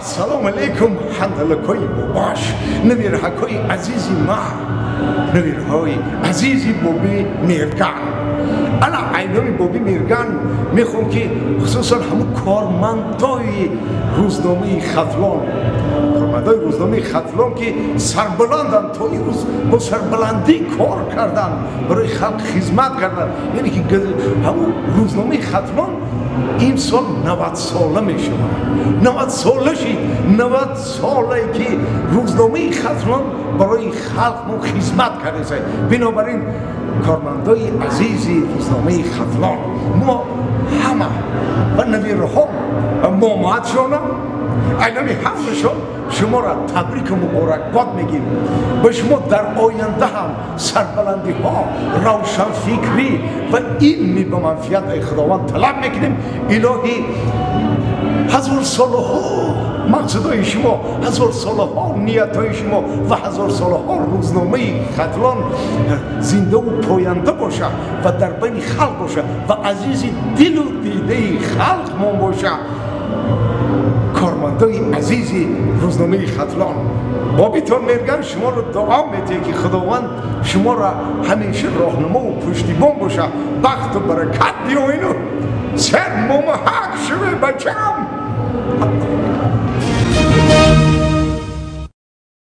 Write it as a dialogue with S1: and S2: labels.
S1: Ассалому алайкум, ҳандалакҳои бобош, навираҳакҳои азизи ма, навираҳои азизи Боби Мирган. Ана айноми Боби Мирган мехоҳам, ки хусусан ҳамун кормандои рӯзномаи Хатлон, кормандои рӯзномаи Хатлон, ки сарбаланданд, то имрӯз бо сарбаландӣ кор карданд, барои халқ хизмат карданд. Яъне ки ҳамун рӯзномаи Хатлон имсол 90 сола мешавад, 90 сола шид. 90 солае ки рӯзномаи Хатлон барои халқ мо хизмат кардааст. Бинобар ин, кормандои азизи рӯзномаи Хатлон, мо ҳама ва навираҳо ва момоатшона айнами ҳамашон шуморо табрику муборакбод мегӯем. Ба шумо дар оянда ҳам сарбаландиҳо, равшанфикрӣ ва илми ба манфиат ай Худованд талаб мекунем. Илоҳӣ, ҳазорсолаҳо мақсадҳои шумо, ҳазорсолаҳо ниятҳои шумо ва ҳазорсолаҳо рӯзномаи Хатлон зиндаву поянда бошад ва дар байни халқ бошад ва азизи дилу дидаи халқмон бошад. Кормандои азизи рӯзномаи Хатлон, Бобитон Мерган шуморо дуо метиҳад, ки Худованд шуморо ҳамеша роҳнамову пуштибон бошад, бахту баракат биёину сер момаҳак шуве, бачам.